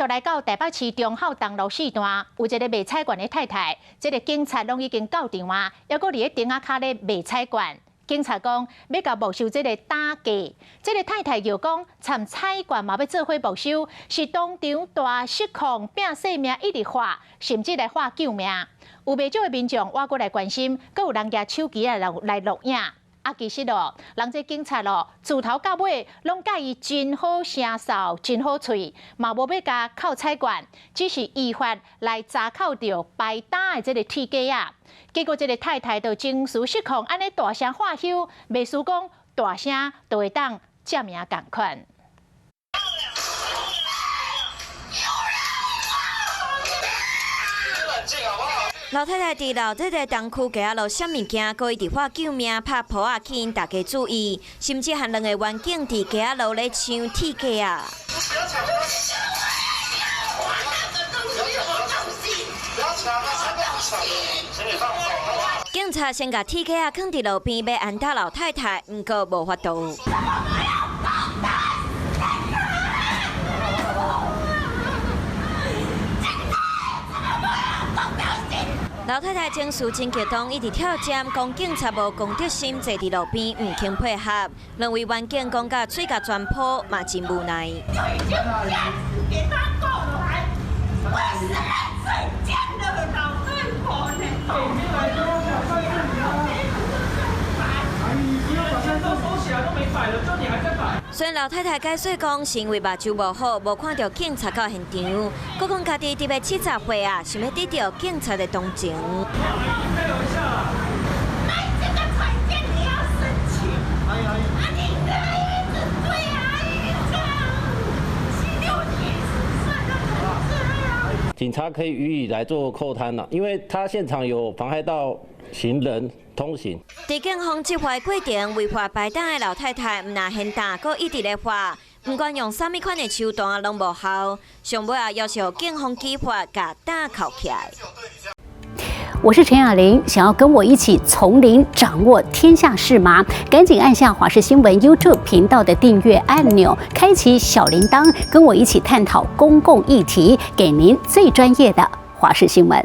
續來到台北市忠孝東路四段，有一个賣彩券的太太，這个警察攏已經到場啊，猶閣佇咧燈仔跤咧賣彩券。警察講欲共沒收這个擔架，這个太太又講參彩券嘛欲做伙沒收，是當場大失控，拼性命一直喊，甚至來喊救命。有袂少的民眾倚過來關心，閣有人舉手機來錄影。啊，其實哦，人這警察哦，自頭到尾攏佮伊真好聲嗽，真好喙，嘛無欲共扣彩券，只是依法來查扣著擺擔的這个鐵架仔。結果這个太太就情緒失控，按呢大聲喝囂，袂輸講大聲就會當佔贏仝款。老太太佇老這个東區街仔路啥物件，閣一直喊救命，拍噗仔吸引大家注意，甚至和兩个員警佇街仔路咧搶鐵架仔。警察先共鐵架仔囥佇路邊，欲按倒老太太，毋過無法度。老太太情緒真激動，一直跳針，講警察無公德心，坐佇路邊毋肯配合。兩位員警講甲喙角全破，嘛真無奈。雖然老太太解釋講是因為目睭無好，無看著警察到現場，閣講家己特別70歲啊，想欲得著警察的同情。警察可以予以來做扣攤啦，因為他現場有妨害到行人通行。佇警方執法過程，違法擺擔的老太太毋但掀擔，閣一直咧喊，毋管用啥物款的手段攏無效，上尾啊，要求警方舉法共擔扣起來。我是陳雅玲，想要跟我一起從零掌握天下事嗎？趕緊按下華視新聞 YouTube 頻道的訂閱按鈕，開啟小鈴鐺，跟我一起探討公共議題，給您最專業的華視新聞。